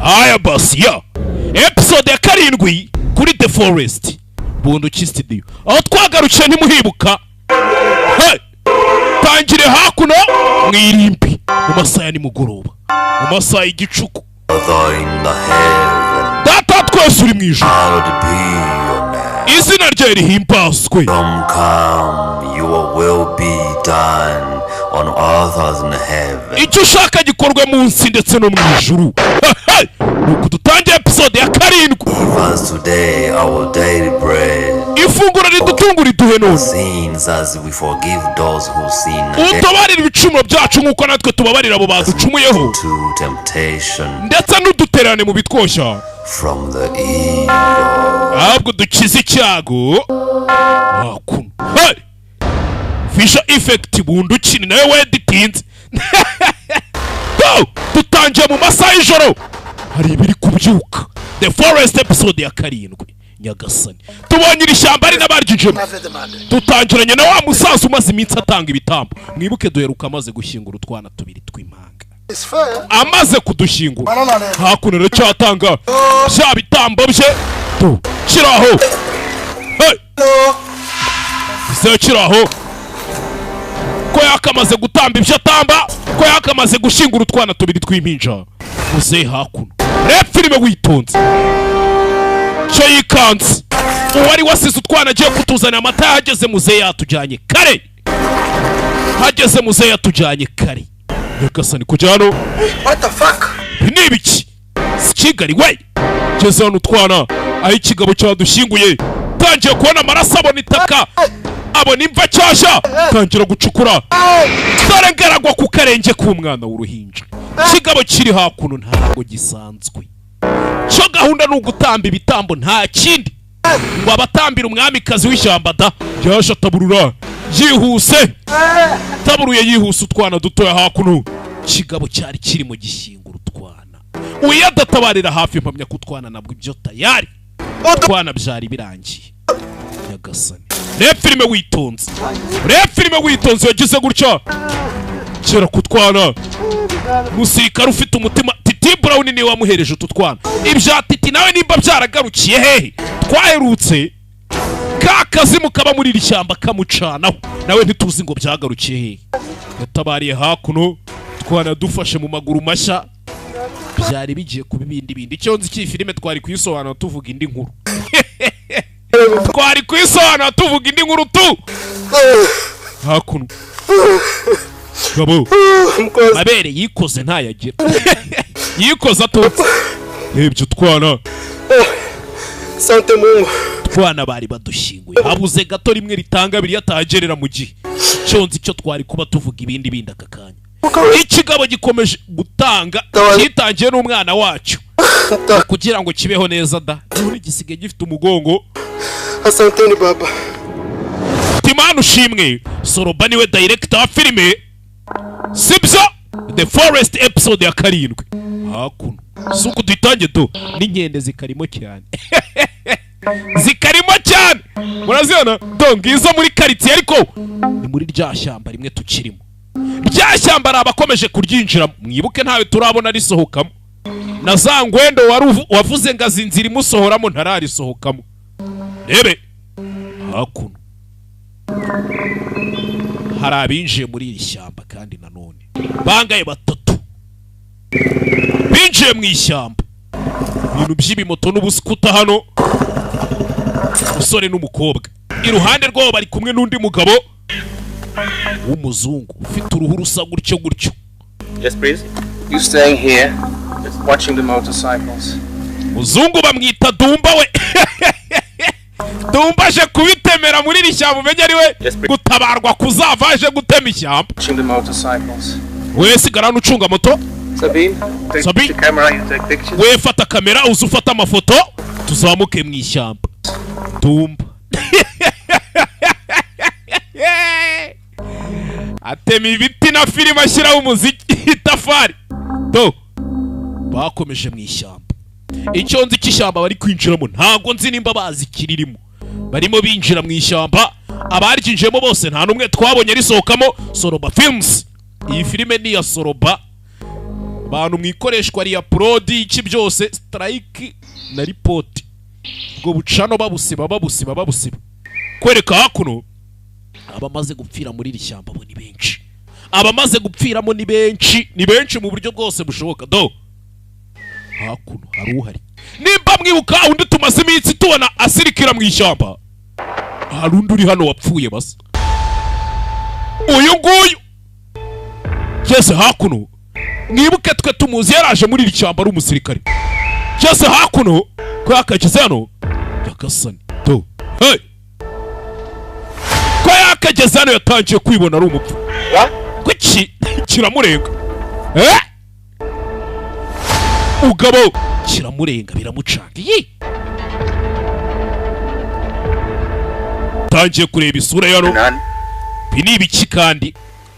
Aya basi ya episode ya 7 kuri The Forest, Bunduki Studio, aho twagarukiye ntimuhibuka. Hey! Tangire hakuno mu irimbi mu masaha ya nimugoroba, mu masaha y'igicuku. Father in the heaven, Data wa twese uri mu ijuru, hallowed be your name. izina rye rihimbazwe. Come, come, your will be done on earth as in heaven. Icyo ushaka gikorwe munsi ndetse no mu ijuru. Hey! Nuko dutangiye episode ya 7. Give us today our daily bread. Ifunguro ridutunga uriduhe none. Sins as we forgive those who sin against Utubarire ibicumuro byacu nk'uko natwe tubabarira abo baducumuyeho. to temptation Ndetse ntudutererane mu bitwoshya, from the evil. ahubwo dukize icyago. Hakuno, hey! Visual effect Bunduki ni nawe weditinze. Go! Dutangiye mu masaha y'ijoro, hari ibiri kubyuka. The Forest, episode ya 7. Nyagasani, tubonye iri shyamba ari n'abaryinjiyemo. Dutangiranye na wa musaza umaze iminsi atanga ibitambo. Mwibuke duheruka amaze gushyingura utwana tubiri tw'impanga, amaze kudushyingura. Hakuno aracyatanga bya bitambo bye. Tu kiraho, hey! Se kiraho ko yakamaze gutamba ibyo atamba, ko yakamaze gushyingura utwana tubiri tw'impinja. Muzehe hakuno, reba filime witonze. Cyo yikanze uwari wasize utwana agiye kutuzanira amata yahageze. Muzehe yatujyanye kare, hageze muzehe yatujyanye kare. Nyagasani, kujya hano. What the fuck? Ibi ni ibiki? Si Kigali we! Geze hano utwana aho ikigabo cyadushyinguye, tangiye kubona amaraso, abona itaka, abona imva nshyashya, tangira gucukura. Dore ngaragwa ku karenge k'umwana w'uruhinja. Ikigabo kiri hakuno ntabwo gisanzwe cyo. Gahunda ni ugutamba ibitambo, nta kindi, ngo abatambira umwamikazi w'ishyamba da. Yaje ataburura yihuse, taburuye yihuse utwana dutoya hakuno. Ikigabo cyari kiri mu gishyingura utwana. Uyu adatabarira hafi, mpamya ko utwana nabwo ibyo tayari utwana byari birangiye. Nyagasani, reba filime witonze, reba filime witonze. Yagize gutya kera kutwana. Umusirikare ufite umutima, Titi Brown niwe wamuhereje utu twana. Ibya Titi nawe nimba byaragarukiye hehe? Twaherutse ka kazimu kaba muri iri shyamba kamucanaho, nawe ntituzi ngo byagarukiye hehe. Yatabariye hakuno twana dufashe mu maguru mashya, byari bigiye kuba ibindi bindi. Icyo nzi cy'iyi filime, twari kuyisobanura tuvuga indi nkuru, twari kuyisobanura tuvuga indi nkuru tu. Hakuno gabo mabere yikoze ntayagira, yikoze atutse. Rebye utwana. Sante Mungu. Twana bari badushyinguye, habuze gato rimwe ritanga abiri yatagerera mu gihe. Icyo nzi cyo, twari kuba tuvuga ibindi bindi aka kanya. Ikigabo gikomeje gutanga, cyitangiye n'umwana wacyo kugira ngo kibeho neza da. None gisigaye gifite umugongo. Asanteni baba. Timana ushimwe. Soroba niwe director wa filime, sibyo? The Forest, episode ya 7. Hakuno si uku dutange do, n'inkende zikarimo cyane, zikarimo cyane, murazibona do. Ngizo muri karitsiye, ariko ni muri rya shyamba rimwe tukirimo. Rya shyamba hari abakomeje kuryinjiramo. Mwibuke ntawe turabona risohokamo, na za ngwendo wari wavuze ngo azi inzira imusohoramo, ntararisohokamo. Rebe hakuno hari abinjiye muri iri shyamba, kandi nanone bangaye batatu binjiye mu ishyamba, ibintu by'ibimoto n'ubusikuta. Hano umusore n'umukobwa, iruhande rwabo bari kumwe n'undi mugabo w'umuzungu ufite uruhu rusa gutyo gutyo. Yes, please. You staying here, watching the motorcycles. Muzungu bamwita Dumba. We Dumba aje kubitemera muri iri shyamba, umenye ari we Yes, please. gutabarwa kuzava aje gutema ishyamba. Watching the motorcycles. We sigara hano ucunga moto. Sabine, take Sabine. the camera, you take pictures. We fata kamera, uze ufate amafoto, tuzamuke mu ishyamba. Dumba atema ibiti na filime ashyiraho umuziki itafari do. Bakomeje mu ishyamba. Icyo nzi cy'ishyamba bari kwinjiramo, ntabwo nzi nimba bazi ikiririmo. Barimo binjira mu ishyamba, abaryinjiyemo bose nta n'umwe twabonye risohokamo. Soroba Films, iyi filime ni iya Soroba. Abantu mu ikoreshwa riya prodi iki byose, strike na report, ubwo bucano babusiba, babusiba, babusiba. Kwereka hakuno, abamaze gupfira muri iri shyamba bo ni benshi, abamaze gupfiramo ni benshi, ni benshi mu buryo bwose bushoboka. Do hakuno hari uhari, nimba mwibuka undi tumaze iminsi tubona asirikira mu ishyamba, hari undi uri hano wapfuye basa uyu nguyu. Cyese hakuno, mwibuke twe tumuzi yaraje muri iri shyamba ari umusirikare. Cyese hakuno ko yakageze hano, nyagasani, do hey! Ko yakageze hano yatangiye kwibona ari umupfu. Kuki kiramurenga? Eh, ugabo kiramurenga, biramucanga. Iyi tangiye kureba isura ya Nani? Ibi ni ibiki kandi?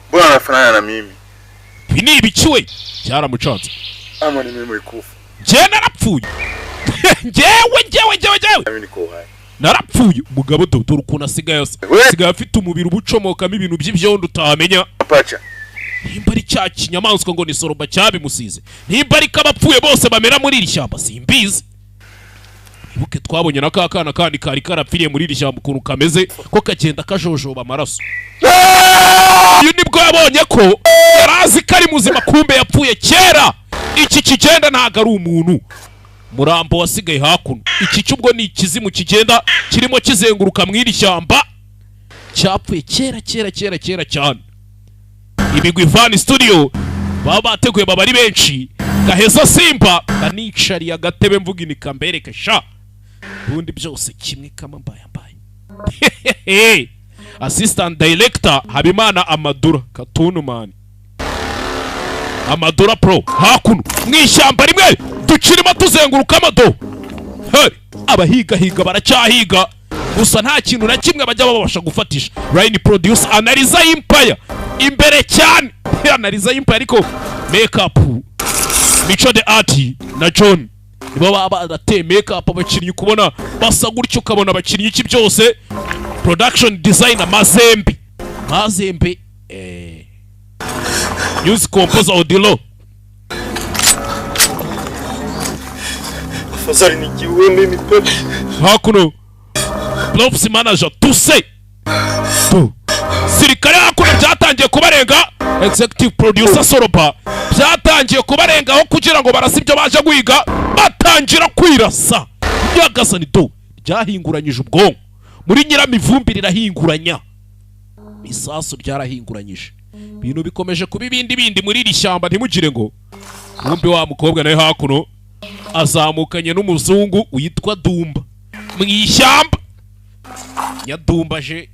Mbona anafanana na mimi? Ibi ni ibiki we? Cyaramucanze. Ama ni mimi nilikufa? Njyewe narapfuye, njyewe, njyewe, njyewe, njyewe. Mimi niko hai. Narapfuye umugabo. Dore ukuntu asigaye asa. We! Asigaye afite umubiri uba ucomokamo ibintu by'ibyondo utamenya. Pacha. Nimba ari cya kinyamaswa ngo ni soroba cyabimusize, nimba ari ko abapfuye bose bamera muri iri shyamba, simbizi. Ibuke twabonye na ka kana kandi kari karapfiriye muri iri shyamba, ukuntu kameze, ko kagenda kajojoba amaraso. Uyu nibwo yabonye ko yari azi ko ari muzima, kumbe yapfuye kera. Iki kigenda ntabwo ari umuntu, murambo wasigaye hakuno. Iki cyubwo ni ikizimu kigenda kirimo kizenguruka mu iri shyamba, cyapfuye kera kera kera kera cyane. Ibigwi Van Studio baba bateguye, baba ari benshi. Gaheza Simba kanicariye agatebe, mvuga inika mbereke sha, ubundi byose kimwe kama mbaye mbaye. Assistant director Habimana Amadura Katunumani Amadura Pro. Hakuno mu ishyamba rimwe tukirimo tuzenguruka amado. Hey, abahigahiga baracyahiga gusa, nta kintu na kimwe bajya babasha gufatisha. Line producer Analiza Empire, imbere cyane Analiza Empire. Ariko makeup Mico the Art na John nibo baba barateye makeup abakinnyi, kubona basa gutyo, ukabona abakinnyi iki byose. Production designer Mazembe, Mazembe, music composer Odilo. Afadhali nijiue mimi pepe. Hakuno Props manager Tuse tu sirikare. Hakuno byatangiye kubarenga. Executive producer Soroba, byatangiye kubarengaho kugira ngo barase ibyo baje guhiga, batangira kwirasa. Nyagasani, do ryahinguranyije ubwonko muri nyiramivumbi, rirahinguranya isasu, ryarahinguranyije. Ibintu bikomeje kuba ibindi bindi muri iri shyamba. Ntimugire ngo wumve wa mukobwa nawe hakuno azamukanye n'umuzungu witwa Dumba mu ishyamba. Nyadumba aje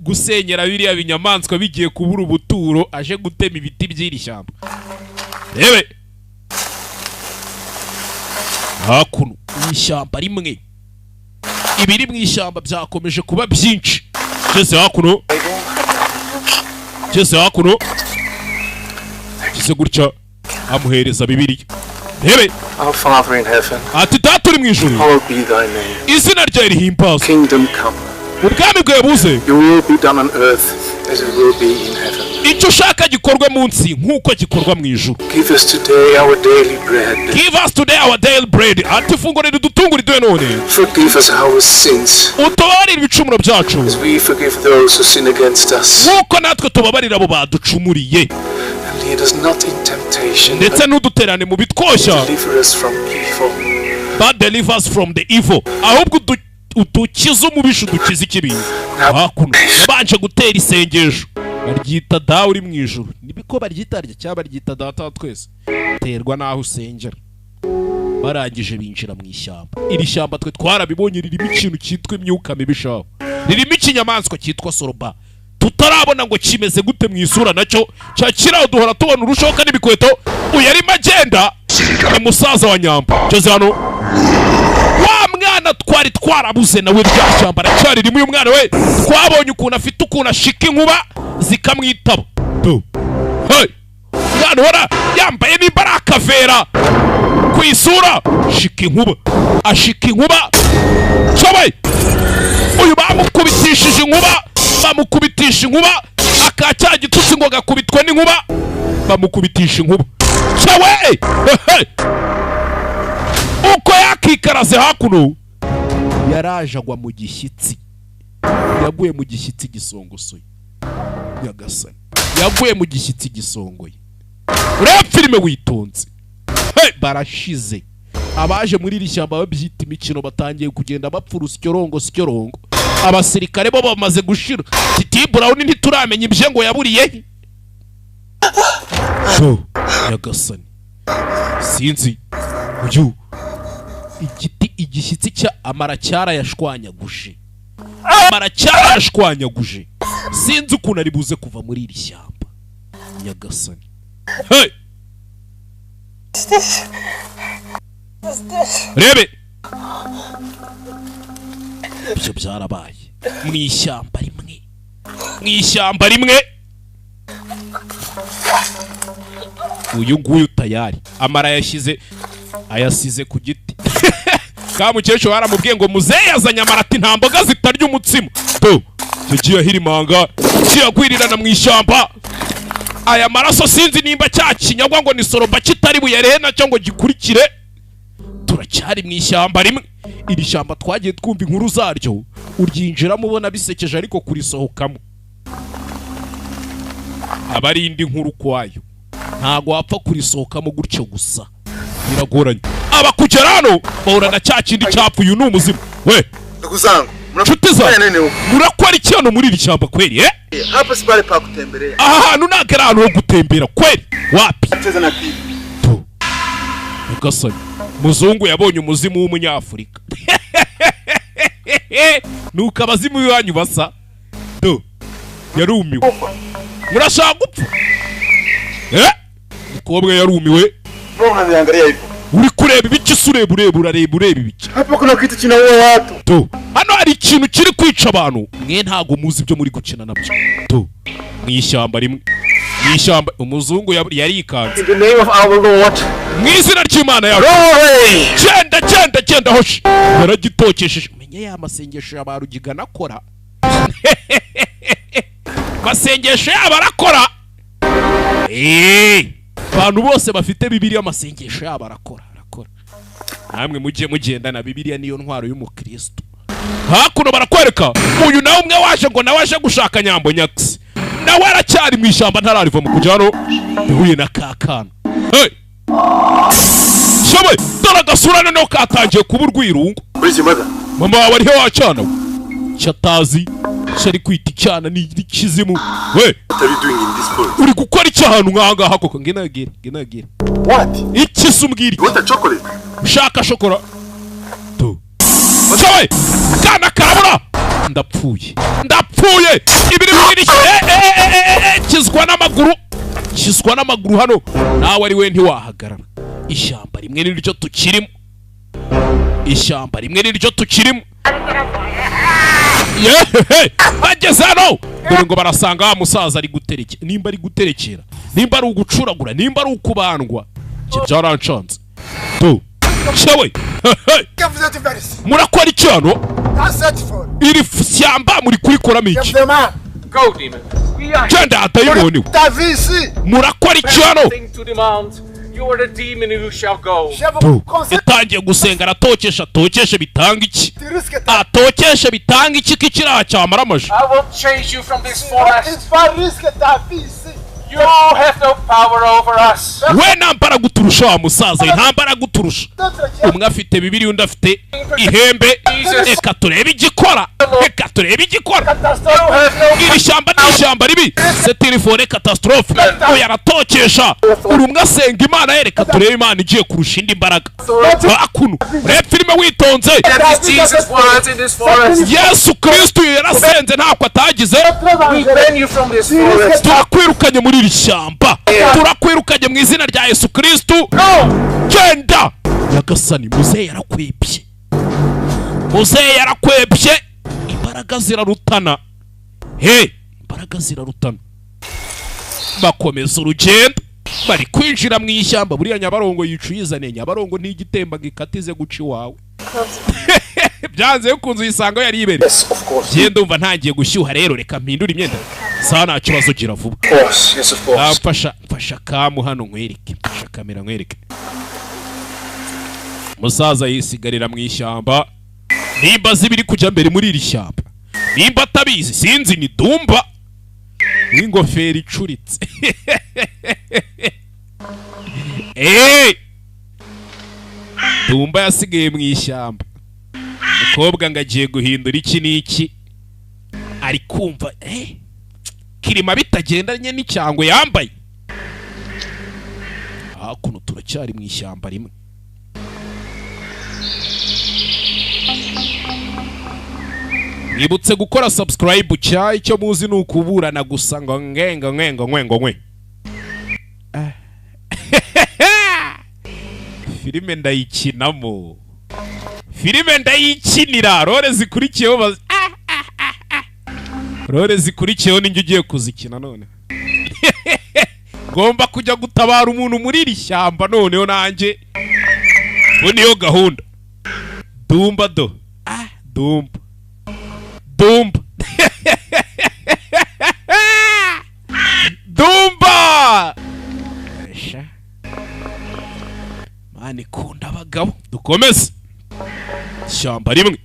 gusenyera biriya binyamaswa bigiye kubura ubuturo, aje gutema ibiti by'iri shyamba. Rebe hakuno mu ishyamba rimwe, ibiri mu ishyamba byakomeje kuba byinshi. Ngeze hakuno, ngeze hakuno, ngeze gutya, amuhereza Bibiliya. Rebe. Our Father in heaven, Ati: "Data uri mu ijuru, hallowed be thy name. izina ryawe rihimbazwe. Kingdom come. Ubwami bwawe buze. Your will be done on earth as it will be in heaven. Icyo ushaka gikorwe munsi nk'uko gikorwa mu ijuru. Give us today our daily bread. Give us today our daily bread." Ati: "Ifunguro ridutunga riduhe none. Forgive us our sins Utubabarire ibicumuro byacu, as we forgive those who sin against us. nk'uko natwe tubabarira abo baducumuriye. And lead us not in temptation, Ndetse ntuduterane mu bitwoshya, but deliver us from evil. but deliver us from the evil." Ahubwo udukize umubisha, udukize ikibi. Hakuno yabanje gutera isengesho, baryita Dawe uri mu ijuru. Nibiko baryita rya cyangwa baryita Data wa twese, terwa n'aho usengera. Barangije binjira mu ishyamba. Iri shyamba twe twarabibonye, ririmo ikintu cyitwa imyuka mibi shaho, ririmo ikinyamaswa cyitwa soroba tutarabona ngo kimeze gute mu isura. Nacyo cyakiraho, duhora tubona urushoka n'ibikweto. Uyu arimo agenda ni musaza wa Nyamba. Ngeze hano, wa mwana twari twarabuze nawe, rya shyamba aracyari. Uyu mwana we twabonye ukuntu afite, ukuntu ashika inkuba zikamwitaba. Tu. Hey! Umwana uhora yambaye nimba ari akavera ku isura, shika inkuba, ashika inkuba cyobe. Uyu bamukubitishije inkuba. Bamukubitisha inkuba, aka cya gitutsi ngo gakubitwe n'inkuba. Bamukubitisha inkuba cyawe. Uko yakikaraze hakuno, yaraje agwa mu gishyitsi. Yaguye mu gishyitsi gisongosoye. Nyagasani, yaguye mu gishyitsi gisongoye. Ureba filime witonze. Hey, barashize. Abaje muri iri shyamba babyita imikino batangiye kugenda bapfa urusyorongo syorongo. Abasirikare bo bamaze gushira. Titi Brown ntituramenya ibye ngo yaburiye he. So, nyagasani, sinzi uyu igiti igishyitsi cya amara cyarayashwanyaguje, amara cyarayashwanyaguje. Sinzi ukuntu ari buze kuva muri iri shyamba. Nyagasani, hey! This? Is this? Rebe, ibyo byarabaye mu ishyamba rimwe, mu ishyamba rimwe. Uyu nguyu tayari amara yashyize, ayasize ku giti. Ka mukecuru baramubwiye ngo muzehe yazanye amara, ati nta mboga zitarya umutsima. To yagiye ahirimanga, kiyagwirirana mu ishyamba. Aya maraso sinzi nimba cya kinyagwa ngo ni soroba kitari buyarehe nacyo ngo gikurikire. Turacyari mu ishyamba rimwe. Iri shyamba twagiye twumva inkuru zaryo. Uryinjiramo ubona bisekeje, ariko kurisohokamo aba ari indi nkuru ukwayo. Ntabwo wapfa kurisohokamo gutyo gusa, biragoranye. Abakugera hano bahura na cya kindi cyapfuye. Uyu ni umuzimu we. Ndugu zangu, Nshuti mnafanya zangu, nini huku? murakora iki hano muri iri shyamba kweli, eh? Hapa si pale pa kutembelea. Aha hantu ntabwo ari ahantu ho gutembera kweli, wapi. Cheza na pipi. Tu nyagasani, muzungu yabonye umuzimu w'umunyafurika. Nuko abazimu b'iwanyu basa. Do, yarumiwe. Murashaka gupfa, eh? Umukobwa yarumiwe. Mbona unaniangalia hivyo? Uri kureba ibiki se? Ureba, ureba, urareba, ureba ibiki? Hapa kuna kitu kinaua watu. Do, hano hari ikintu kiri kwica abantu. Mwe ntago muzi ibyo muri gukina nabyo. Do, mu ishyamba rimwe, mu ishyamba, umuzungu yarikanze. In the name of our Lord. Mu izina ry'Imana yacu. Glory! Genda, genda, genda hoshi. Yaragitokesheje. Menye ya masengesho ya ba Rugigana akora, masengesho yabo arakora. Abantu bose bafite Bibiliya, amasengesho yabo arakora, arakora. Namwe mujye mugendana Bibiliya, niyo ntwaro y'umukristo. Hakuno barakwereka uyu nawe umwe waje ngo nawe aje gushaka nyambo nyakisi, nawe aracyari mu ishyamba, ntarariva mu kujya hano. Yahuye na kakana. Hey! Shoboye, dore agasura noneho katangiye kuba urwirungu. Where's your mother? Mama wawe ariho wacana we? Icyo atazi, icyo ari kwita icyana ni ikizimu we. What are you doing in this forest? Uri gukora iki ahantu nk'aha ngaha koko? Nginagire, nginagire. What? Iki se umbwira? You want a chocolate? Ushaka shokora? Tu cyawe kana karabura. Ndapfuye, ndapfuye. Ibiri muri iri eh, eh, eh, eh, eh, kizwa n'amaguru, kizwa n'amaguru. Hano nawe ari we ntiwahagarara. Ishyamba rimwe niryo tukirimo, ishyamba rimwe niryo tukirimo. Yehehe, bageze hano dore ngo barasanga wa musaza ari guterekera. Nimba ari guterekera, nimba ari ugucuragura, nimba ari ukubandwa, ibyo byarancanze. Tu cyewe hehe. Que vous êtes faire ici? Murakora iki hano? Dans cette forêt. Iri shyamba muri kurikoramo iki? Vraiment. Go, demon. We are Genda dayimoni we. Ta vie ici. Murakora iki hano? nothing to demand. You are the demon who shall go. Je vous conseille. Yatangiye gusenga, aratokesha, atokeshe bitanga iki? Tu risques ta Atokeshe bitanga iki ko ikiraha cyamara amaji? I will chase you from this forest. Il va risquer ta vie ici. You have no power over us. We nta mbaraga uturusha wa musaza we, nta mbaraga uturusha. D'autres qui Umwe afite Bibiri, undi afite ihembe. Reka turebe igikora, reka turebe igikora. You have no Iri shyamba ni ishyamba ribi, c'est une forêt catastrophe. Oya, aratokesha. Uri umwe asenga Imana ye, reka turebe Imana igiye kurusha indi mbaraga. Hakuno reba filime witonze. That is Jesus' words in this forest. Yesu Kristu yarasenze ntako atagize. We ban you from this forest. Turakwirukanye muri iri shyamba, turakwirukanye mu izina rya Yesu Kristu. Genda. Nyagasani, muzehe yarakwebye, muzehe yarakwebye. Imbaraga zirarutana he, imbaraga zirarutana. Bakomeza urugendo, bari kwinjira mu ishyamba. Buriya Nyabarongo yica uyizaniye. Nyabarongo ntigitemba ngo ikatize guca iwawe. Byanze bikunze uyisanga yari yibereye. Yes, of course. Njye ndumva ntangiye gushyuha rero, reka mpindure imyenda. Sawa, nta kibazo, gira vuba. Of course, yes, of course. Mfasha, mfasha kamu hano nkwereke, mfasha kamera nkwereke. Musaza yisigarira mu ishyamba, nimba azi ibiri kujya mbere muri iri shyamba, nimba atabizi sinzi. Ni Dumba n'ingofero icuritse. Eee, Dumba yasigaye mu ishyamba. Umukobwa ngo agiye guhindura iki n'iki, ari kumva kirima bitagendanye n'icyangwe yambaye. Hakuno turacyari mu ishyamba rimwe. Mwibutse gukora subscribe. Cya icyo muzi ni ukuburana gusa, ngo ngengo ngengo ngengo nkwe. Filime ndayikinamo, filime ndayikinira. Role zikurikiyeho role zikurikiyeho ninjye ugiye kuzikina. None ngomba kujya gutabara umuntu muri iri shyamba. Noneho nanjye ubu niyo gahunda. Dumba do, Dumba, Dumba, Dumba. Esha. Mani ikunda abagabo. Dukomeze ishyamba rimwe,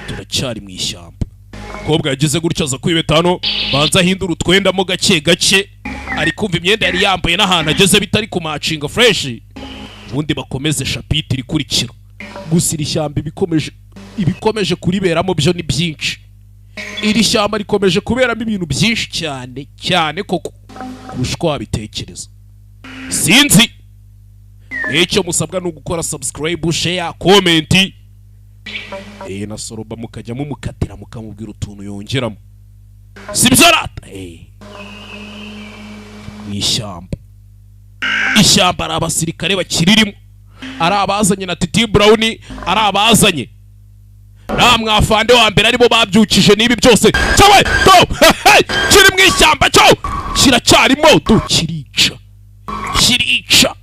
turacyari mu ishyamba. Umukobwa yagize gutya aza kwibeta hano, banza ahindura utwendamo gake gake. Ari kumva imyenda yari yambaye n'ahantu ageze bitari kumacinga fresh. Ubundi bakomeze chapitre ikurikira. Gusa iri shyamba ibikomeje kuriberamo byo ni byinshi. Iri shyamba rikomeje kuberamo ibintu byinshi cyane cyane koko, kurusha uko wabitekereza. Sinzi, icyo musabwa ni ugukora subscribe, share, comment na soroba, mukajya mumukatira mukamubwira utuntu yongeramo. Sibyo rata? Mu ishyamba, ishyamba ari abasirikare bakiririmo, ari abazanye na Titi Brown, ari abazanye nta mwafande wa mbere, aribo babyukije n'ibi byose. Cyawe do kiri mu ishyamba cyo kiracyarimo do, kirica, kirica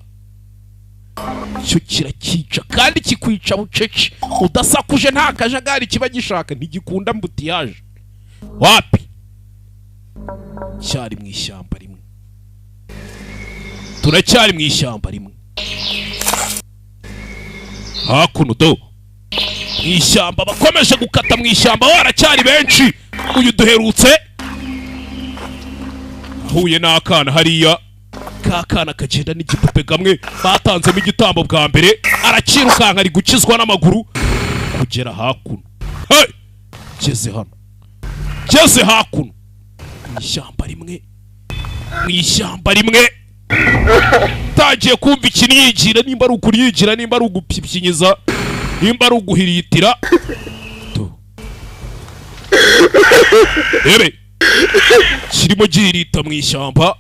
cyo kirakica, kandi kikwica bucece udasakuje, nta kajagari kiba gishaka, ntigikunda embouteillage wapi. Cyari mu ishyamba rimwe, turacyari mu ishyamba rimwe. Hakuno do mu ishyamba bakomeje gukata mu ishyamba, baracyari benshi. Uyu duherutse ahuye n'akana hariya, ka kana kagenda n'igipupe kamwe batanzemo igitambo bwa mbere. Arakirukanka, ari gukizwa n'amaguru kugera hakuno. Hey! Geze hano, geze hakuno mu ishyamba rimwe, mu ishyamba rimwe tangiye kumva ikiniyigira, nimba ari ukuriyigira, nimba ari ugupyipyinyiza, nimba ari uguhiritira. Tu. Rebe kirimo gihirita mu ishyamba.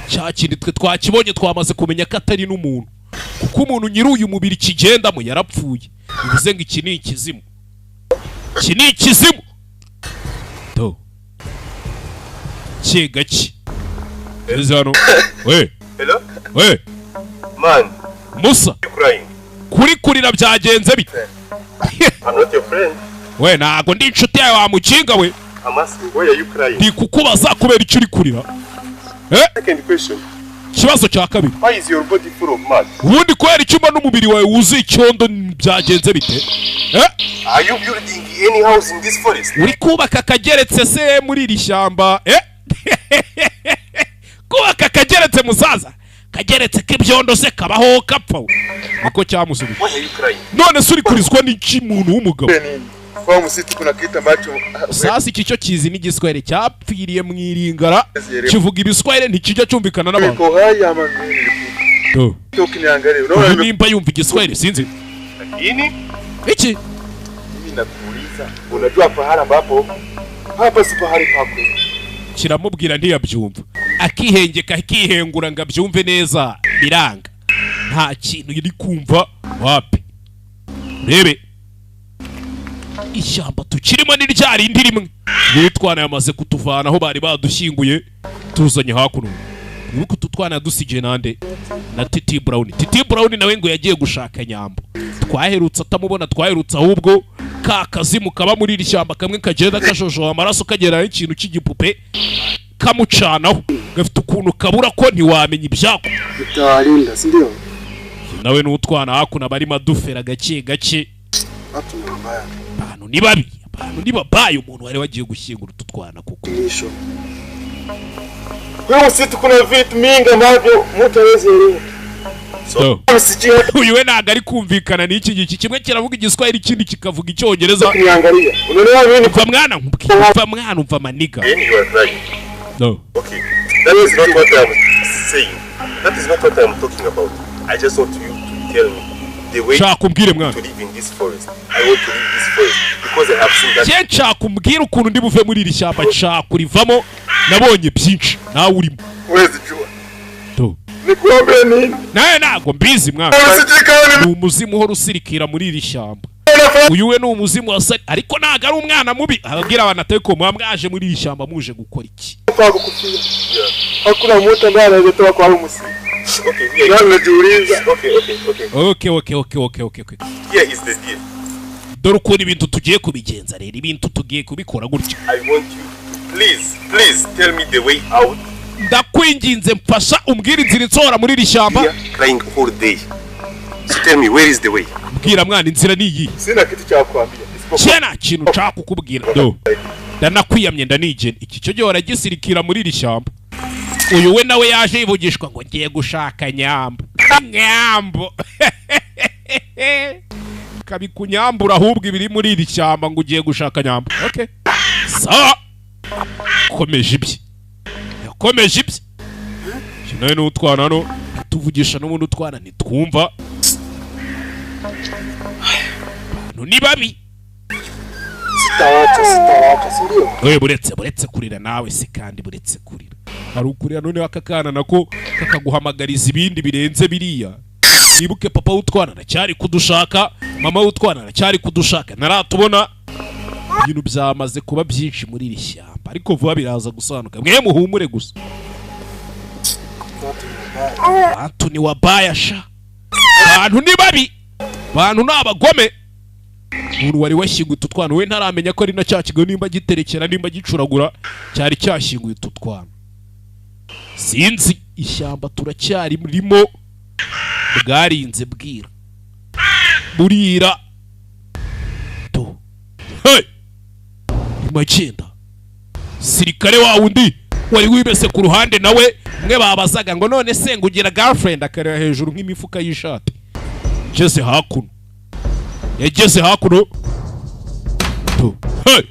Cya kindi twe twakibonye, twamaze kumenya ko atari n'umuntu, kuko umuntu nyiri uyu mubiri kigendamo yarapfuye. Bivuze ngo iki ni ikizimu, iki ni ikizimu. Do cye gake eze hano we. Hello? We. Man, Musa. you crying? Kuri kurira byagenze bite? I'm not your friend. We, ntago ndi inshuti yawe wa mukinga we. I'm asking, why are you crying? Ndi kukubaza kubera icyo uri kurira. Second question. Ikibazo cya kabiri. Why is your body full of mud? Ubundi kubera icyumba n'umubiri wawe wuzuye icyondo byagenze bite? Are you building any house in this forest? Uri kubaka akageretse se muri iri shyamba? Kubaka akageretse musaza, kageretse k'ibyondo se kabaho kapfa we? Niko cyamusubije. Why are you crying? None se uri kurizwa n'iki, muntu w'umugabo? Nini? Kwa msitu kuna kitu ambacho Sasa iki cyo kizi n'igiswahili, cyapfiriye mu iringara, kivuga ibiswahili, ntikijya cyumvikana n'abantu. Niko hai ama nini? Do. Ukiniangalia Uyu unaona nimba yumva igiswahili sinzi. Lakini Iki mimi nakuuliza, unajua pahala ambapo hapa si pahali pako. Kiramubwira ntiyabyumva, akihengeka akihengura ngo abyumve neza, biranga, nta kintu yari kumva wapi. Rebe ishyamba tukirimo ni rya rindi rimwe n'utwana yamaze kutuvana aho bari badushyinguye, tuzanye hakuno. Wibuke utu twana yadusigiye nande? Na Titi Brown. Titi Brown nawe ngo yagiye gushaka Nyambo. Twaherutse atamubona, twaherutse ahubwo ka kazimu kaba muri iri shyamba kamwe kagenda kajojoba amaraso, kagera ikintu cy'igipupe kamucanaho, gafite ukuntu kabura ko ntiwamenya ibyako. Nitawalinda, si ndio? Nawe n'utwana hakuno barimo adufera gake gake. Watu ni wabaya. Abantu ni babi, abantu ni babaye. Umuntu wari wagiye gushyingura utu twana kuko Mwisho. Wewe msitu kuna vitu mingi ambavyo mtu hawezi elewa. So, Sijui hata uyu we ntabwo ari kumvikana n'iki ngiki, kimwe kiravuga Igiswahili, ikindi kikavuga Icyongereza. kuniangalia. Unaelewa mimi? Umva mwana, nkubwire, umva mwana, umva maniga. Then you are crying. No. Okay. That is not what I'm saying. That is not what I'm talking about. I just want you to tell me the way Nshaka umbwire mwana. to live in this forest. I want to leave this forest because I have seen that Njye nshaka umbwire ukuntu ndi buve muri iri shyamba, nshaka kurivamo, nabonye byinshi nawe urimo. Huwezi jua. To. Nikuambie nini? Nawe ntabwo mbizi mwana. Sijui kama Ni umuzimu uhora usirikira muri iri shyamba. Uyu we ni umuzimu wasa, ariko ntabwo ari umwana mubi. Ababwira abantu atari ko muba mwaje muri iri shyamba muje gukora iki? Kwa kukufia. Hakuna mtu ambaye anaweza toka kwa huu msitu. Okay, here. Ndio najiuliza. Okay, okay, okay. Okay. Here is the deal. Dore ukuntu ibintu tugiye kubigenza rero, ibintu tugiye kubikora gutya. I want you to please, please tell me the way out. Ndakwinginze mfasha umbwire inzira insohora muri iri shyamba. Here, crying all day. So tell me, where is the way? Mbwira mwana, inzira ni iyi. Sina kitu cha kuambia. Isipokuwa Cye nta kintu nshaka kukubwira. Do. Ndanakwiyamye, ndanigena. Iki cyo gihe gisirikira muri iri shyamba. Uyu we nawe yaje yivugishwa ngo ngiye gushaka Nyambo. Nyambo. Kabikunyambura ahubwo ibiri muri iri shyamba ngo ugiye gushaka Nyambo. Okay. Sawa. Komeje ibye. Yakomeje ibye. Uyu nawe n'utwana hano tuvugisha n'ubundi utwana ntitwumva. Abantu ni babi. Sitawacha, sitawacha, si ndio? Oye, buretse kurira nawe se kandi, buretse kurira. Hari ukurira noneho aka kana nako kakaguhamagariza ibindi birenze biriya. Nibuke papa w'utwana aracyari kudushaka, mama w'utwana aracyari kudushaka, ntaratubona. Ibintu byamaze kuba byinshi muri iri shyamba, ariko vuba biraza gusobanuka. Mwe muhumure gusa. Abantu ni wabaya sha. Abantu ni babi. Abantu ni abagome. Umuntu wari washyinguye utu twana we ntaramenya ko ari na cya kigo, nimba giterekera nimba gicuragura, cyari cyashyinguye utu twana. Sinzi, ishyamba turacyarimo, bwarinze bwira burira. To hey! Nyuma agenda sirikare wa wundi wari wibese ku ruhande, nawe mwe babazaga ngo none se ngo ugira girlfriend, akareba hejuru nk'imifuka y'ishati. Ngeze hakuno, yageze hakuno. To hey!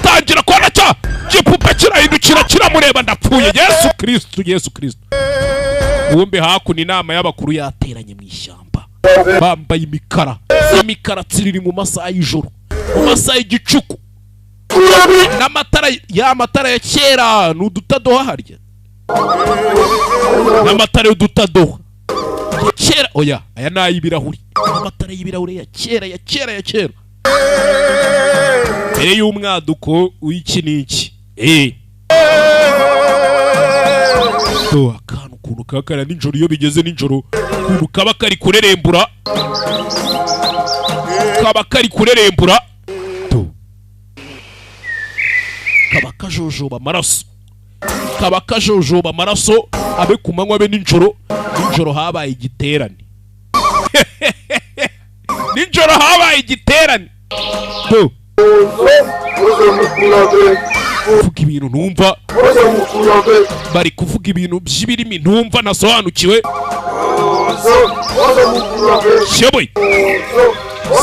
Tangira kubona cya gipupe kirahindukira kiramureba. Ndapfuye, Yesu Kristu, Yesu Kristu! Wumbe hakuno inama y'abakuru yateranye mu ishyamba, bambaye imikara, imikara tsiriri, mu masaha y'ijoro, mu masaha y'igicuku, n'amatara ya matara ya kera ni udutadoha harya, n'amatara y'udutadoha ya kera. Oya, aya ni ay'ibirahuri, amatara y'ibirahuri ya kera, ya kera, ya kera, mbere y'umwaduko w'iki n'iki. To akantu ukuntu kakara nijoro, iyo bigeze nijoro ukuntu kaba kari kurerembura, kaba kari kurerembura. To kaba kajojoba amaraso, kaba kajojoba amaraso, abe ku manywa abe nijoro. Nijoro habaye igiterane, nijoro habaye igiterane. To kuvuga ibintu ntumva, bari kuvuga ibintu by'ibirimi ntumva nasobanukiwe. Sheboy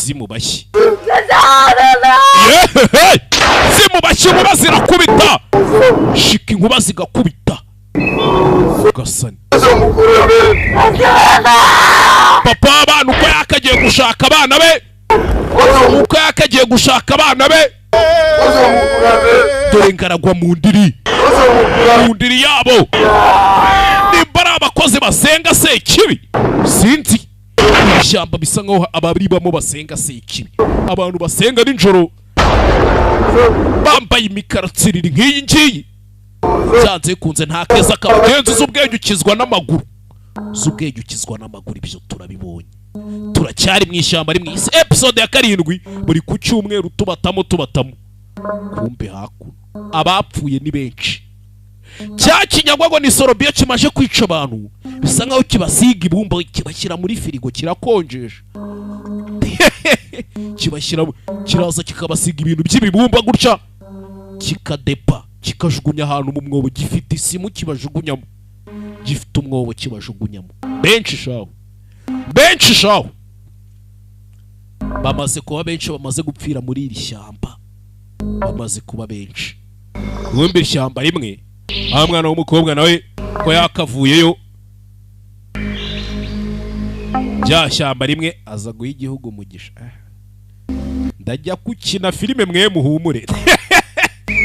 zimubashyi, yehehe, zimubashyi, inkuba zirakubita shika, inkuba zigakubita gasani. Papa w'abana uko yakagiye gushaka abana be, uko yakagiye gushaka abana be, dore ngaragwa mu ndiri, mu ndiri yabo. Nimba ari abakozi basenga Sekibi, sinzi, ishyamba bisa nkaho abaribamo basenga Sekibi. Abantu basenga nijoro bambaye imikaratsiriri nk'iyi ngiyi, byanze kunze nta keza kabagenzi. Z'ubwenge ukizwa n'amaguru, z'ubwenge ukizwa n'amaguru, ibyo turabibonye. Turacyari mu ishyamba rimwe, isi episode ya 7, buri ku cyumweru tubatamo tubatamo. Kumbe hakuno abapfuye ni benshi. Cya kinyagwago ni sorobiyo kimaje kwica abantu, bisa nkaho kibasiga ibumba kibashyira muri firigo kirakonjesha. Kibashyira kiraza kikabasiga ibintu by'ibibumba gutya, kikadepa kikajugunya ahantu mu mwobo, gifite isimu kibajugunyamo, gifite umwobo kibajugunyamo. Benshi shaho, benshi shaho bamaze kuba benshi, bamaze gupfira muri iri shyamba, bamaze kuba benshi. Kumbe ishyamba rimwe, aho mwana w'umukobwa nawe ko yakavuyeyo rya shyamba rimwe aza guha igihugu umugisha. Ndajya gukina filime mwe muhumure,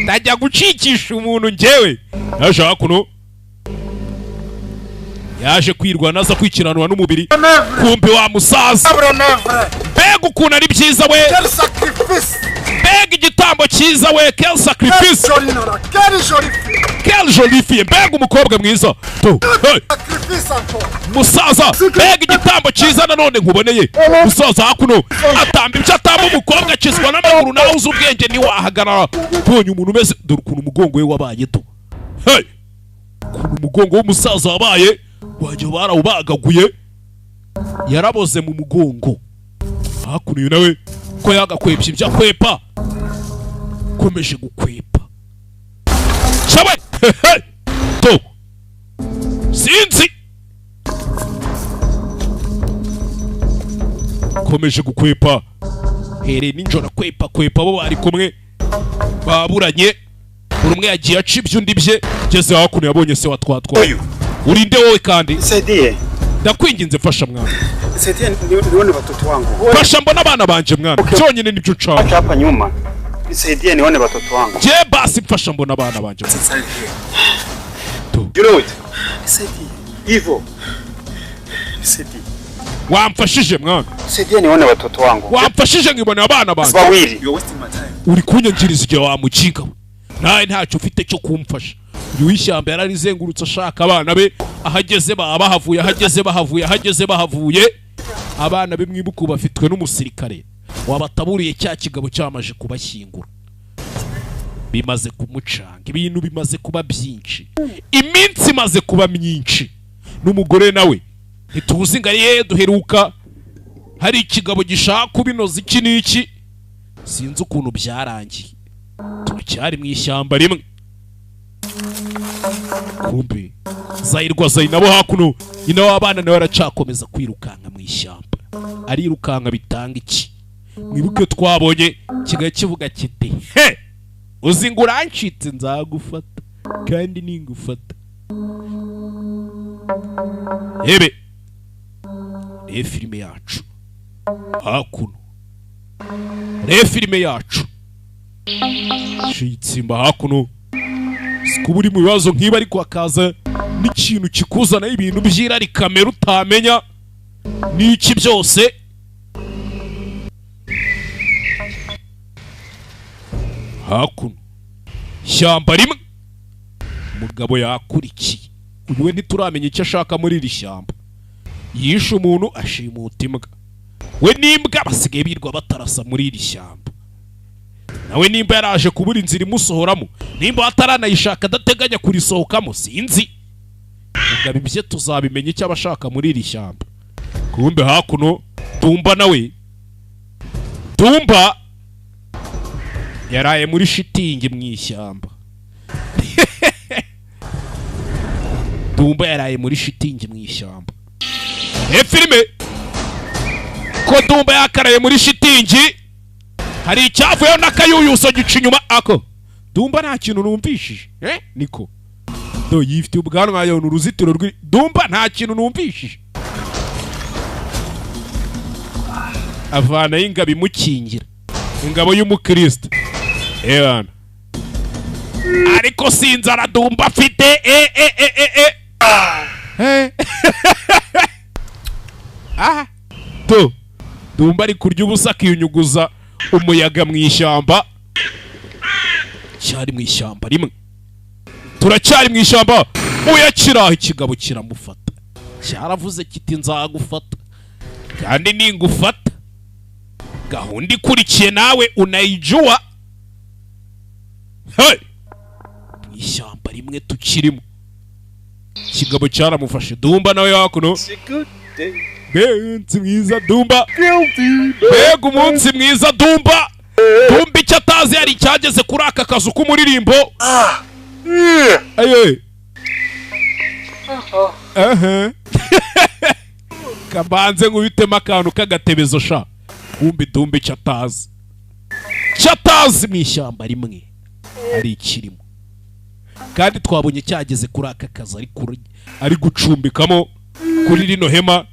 ndajya gucikisha umuntu njyewe. Yaje hakuno, yaje kwirwana aza kwikiranura n'umubiri. Kumbe wa musaza, mbega ukuntu ari byiza we, mbega igitambo cyiza we, quel sacrifice, quel jolie fille, mbega umukobwa mwiza. Musaza, mbega igitambo cyiza nanone nkuboneye. Musaza hakuno atamba ibyo atamba, umukobwa akizwa n'amaguru, nawe uzi ubwenge ntiwahagarara. Ubonye umuntu umeze, dore ukuntu umugongo we wabaye do. Hey, ukuntu umugongo w'umusaza wabaye, wajya barawubagaguye, yaraboze mu mugongo. Hakuno uyu nawe ko yagakwepye ibyo akwepa, komeje gukwepa cyawe. To sinzi komeje gukwepa, here ninjoro kwepa kwepa, bo bari kumwe baburanye, buri umwe yagiye aca ibyo undi bye. Geze hakuno yabonye se watwatwa. Urinde wowe kandi, ndakwinginze mfasha mwana, nione watoto wangu, mfasha mbona abana banje mwana, byonyine nibyo nshaka. Hapa nyuma nisaidie nione watoto wangu. Je basi mfasha mbona abana banje. You know it. Nisaidie. Hivyo. Nisaidie. Wamfashije mwana. Nisaidie nione watoto wangu. Wamfashije ngibone abana banje. Wawili. You're wasting my time. Uri kunyangiriza igihe wamukinga. Nawe ntacyo ufite cyo kumfasha. Uyu w'ishyamba yararizengurutse ashaka abana be, ahageze bahavuye, ahageze bahavuye, ahageze bahavuye. Abana be mwibuku bafitwe n'umusirikare wabataburiye cya kigabo cyamaje kubashyingura. Bimaze kumucanga, ibintu bimaze kuba byinshi, iminsi imaze kuba myinshi. N'umugore nawe ntituzi ngo ariye duheruka hari ikigabo gishaka kubinoza iki n'iki, sinzi ukuntu byarangiye. Turacyari mu ishyamba rimwe. Kumbe Zahirwa Zainabo hakuno nyina w'abana nawe aracakomeza kwirukanka mu ishyamba, arirukanka bitanga iki? Mwibuke twabonye kigaye kivuga kiti he, uzi ngo urancitse nzagufata kandi ningufata. Hebe re filime yacu hakuno, re filime yacu shitsimba hakuno. Kuba uri mu bibazo nk'iba ariko hakaza n'ikintu kikuzana ibintu by'irari kamera utamenya n'iki byose. Hakuno shyamba rimwe umugabo yakurikiye, uyu we ntituramenya icyo ashaka muri iri shyamba. Yishe umuntu ashimuta imbwa, we n'imbwa basigaye birwa batarasa muri iri shyamba. Nawe nimba yaraje kubura inzira imusohoramo, nimba ataranayishaka adateganya kurisohokamo sinzi. Mugabo ibye tuzabimenya icyo abashaka muri iri shyamba. Kumbe hakuno Tumba nawe, Tumba yaraye muri shitingi mu ishyamba. Tumba yaraye muri shitingi mu ishyamba. Filime ko Tumba yakaraye muri shitingi, hari icyavuyeho n'akayuyuso gica inyuma ako. Dumba nta kintu numvishije, niko do yifite ubwanwa yona uruzitiro rw'i Dumba nta kintu numvishije. Avana y'ingabo imukingira, ingabo y'umukristo. Ebana ariko sinzara Dumba afite. Ah to Dumba ari kurya ubusa akiyunyuguza umuyaga mu ishyamba. Cyari mu ishyamba rimwe, turacyari mu ishyamba. Uyakiraho ikigabo kiramufata, cyaravuze kiti nzagufata. Kandi ningufata gahunda ikurikiye nawe unayijua. Hey! Mu ishyamba rimwe tukirimo, ikigabo cyaramufashe. Dumba nawe hakuno. Umunsi mwiza Dumba, mbega umunsi mwiza Dumba. Dumba icyo atazi yari icyageze kuri aka kazu k'umuririmbo. Aye. Kabanze nkubitemo akantu k'agatebezo sha. Kumbi Dumba icyo atazi, icyo atazi mu ishyamba rimwe ari ikirimo, kandi twabonye cyageze kuri aka kazu ari gucumbikamo kuri rino hema.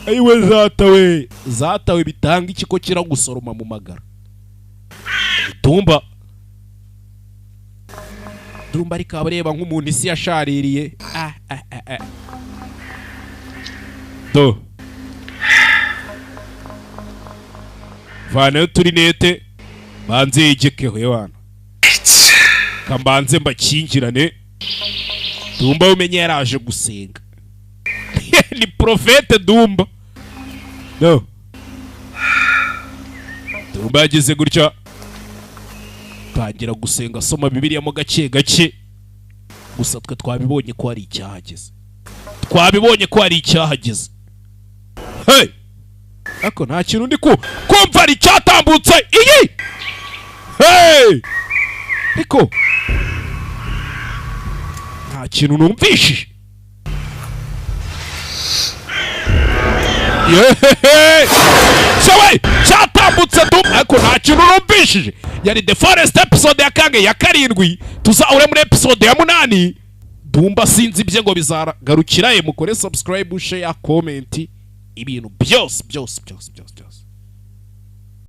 Ayiwe zatawe, zatawe bitanga iki ko kiragusoroma mu magara. Dumba Dumba ariko abareba nk'umuntu isi yashaririye. Do vanayo turinete banze yigekeho yewana, kambanze mbakingirane. Dumba umenye yaraje gusenga. Ni profete Dumba. No. Dumba yageze gutya tangira gusenga asoma Bibiliya mo gake gake. Gusa twe twabibonye ko ari icyahageze, twabibonye ko ari icyahageze. Hey! Ako nta kintu ndi kumva ari cyatambutse iyi. Hey! Ariko nta kintu numvishije. Yehehe! Cyawe cyatambutse Dumba, ariko nta kintu numvishije. Yari The Forest episode ya kange ya 7, tuzahure muri episode ya 8. Dumba sinzi ibye ngo bizagarukira ye. Mukore subscribe, share, comment, ibintu byose byose byose byose.